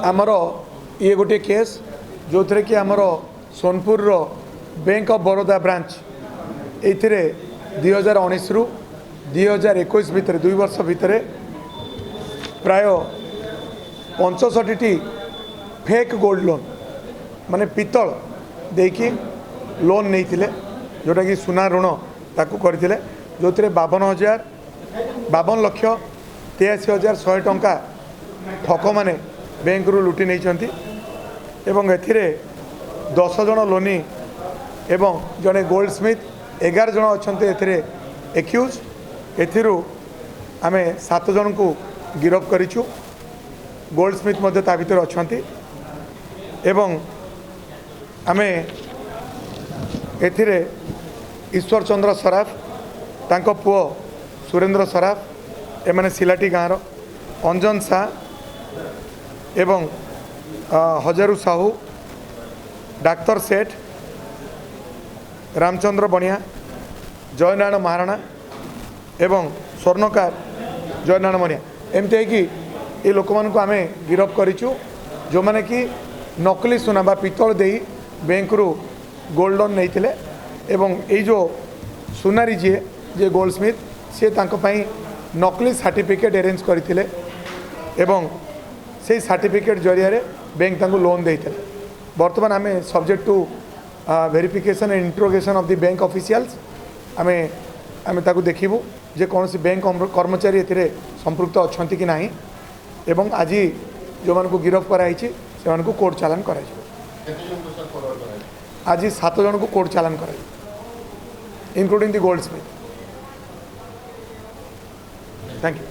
ଆମର ଇଏ ଗୋଟିଏ କେସ୍, ଯେଉଁଥିରେ କି ଆମର ସୋନପୁରର ବ୍ୟାଙ୍କ ଅଫ୍ ବରୋଦା ବ୍ରାଞ୍ଚ ଏଇଥିରେ 2019ରୁ 2021 ଭିତରେ, 2 ବର୍ଷ ଭିତରେ ପ୍ରାୟ 65ଟି ଫେକ୍ ଗୋଲ୍ଡ ଲୋନ୍, ମାନେ ପିତ୍ତଳ ଦେଇକି ଲୋନ୍ ନେଇଥିଲେ, ଯେଉଁଟାକି ସୁନା ଋଣ ତାକୁ କରିଥିଲେ, ଯେଉଁଥିରେ 52,83,100 ଟଙ୍କା ଠକମାନେ ବ୍ୟାଙ୍କରୁ ଲୁଟି ନେଇଛନ୍ତି। ଏବଂ ଏଥିରେ 10 ଜଣ ଲୋନି ଏବଂ ଜଣେ ଗୋଲ୍ଡ ସ୍ମିଥ୍, 11 ଜଣ ଅଛନ୍ତି ଏଥିରେ ଏକ୍ୟୁଜ୍। ଏଥିରୁ ଆମେ ସାତ ଜଣଙ୍କୁ ଗିରଫ କରିଛୁ। ଗୋଲ୍ଡ ସ୍ମିଥ୍ ମଧ୍ୟ ତା ଭିତରେ ଅଛନ୍ତି। ଏବଂ ଆମେ ଏଥିରେ ଈଶ୍ୱର ଚନ୍ଦ୍ର ସରାଫ, ତାଙ୍କ ପୁଅ ସୁରେନ୍ଦ୍ର ସରାଫ, ଏମାନେ ସିଲାଟି ଗାଁର, ଅଞ୍ଜନ ସା ଏବଂ ହଜାରୁ ସାହୁ, ଡାକ୍ତର ସେଠ, ରାମଚନ୍ଦ୍ର ବଣିଆ, ଜୟନାରାୟଣ ମହାରଣା ଏବଂ ସ୍ୱର୍ଣ୍ଣକାର ଜୟନାରାୟଣ ମଣିଆ, ଏମିତି ହେଇକି ଏ ଲୋକମାନଙ୍କୁ ଆମେ ଗିରଫ କରିଛୁ, ଯେଉଁମାନେ କି ନକଲି ସୁନା ବା ପିତ୍ତଳ ଦେଇ ବ୍ୟାଙ୍କରୁ ଗୋଲ୍ଡ ଲୋନ୍ ନେଇଥିଲେ। ଏବଂ ଏଇ ଯେଉଁ ସୁନାରୀ ଯିଏ ଗୋଲ୍ଡ ସ୍ମିଥ୍, ସିଏ ତାଙ୍କ ପାଇଁ ନକଲି ସାର୍ଟିଫିକେଟ୍ ଆରେଞ୍ଜ କରିଥିଲେ ଏବଂ ସେଇ ସାର୍ଟିଫିକେଟ୍ ଜରିଆରେ ବ୍ୟାଙ୍କ ତାଙ୍କୁ ଲୋନ୍ ଦେଇଥିଲେ। ବର୍ତ୍ତମାନ ଆମେ subject to verification and interrogation of the bank officials ଆମେ ତାକୁ ଦେଖିବୁ ଯେ କୌଣସି ବ୍ୟାଙ୍କ କର୍ମଚାରୀ ଏଥିରେ ସମ୍ପୃକ୍ତ ଅଛନ୍ତି କି ନାହିଁ। ଏବଂ ଆଜି ଯେଉଁମାନଙ୍କୁ ଗିରଫ କରାହେଇଛି, ସେମାନଙ୍କୁ କୋର୍ଟ ଚାଲାଣ କରାଯିବ। କେତେ ଜଣଙ୍କୁ ସାର୍ ଫରୱାର୍ଡ଼ କରାଯାଇଛି? ଆଜି ସାତ ଜଣଙ୍କୁ କୋର୍ଟ ଚାଲାଣ କରାଯିବ, including the goldsmith. Thank you.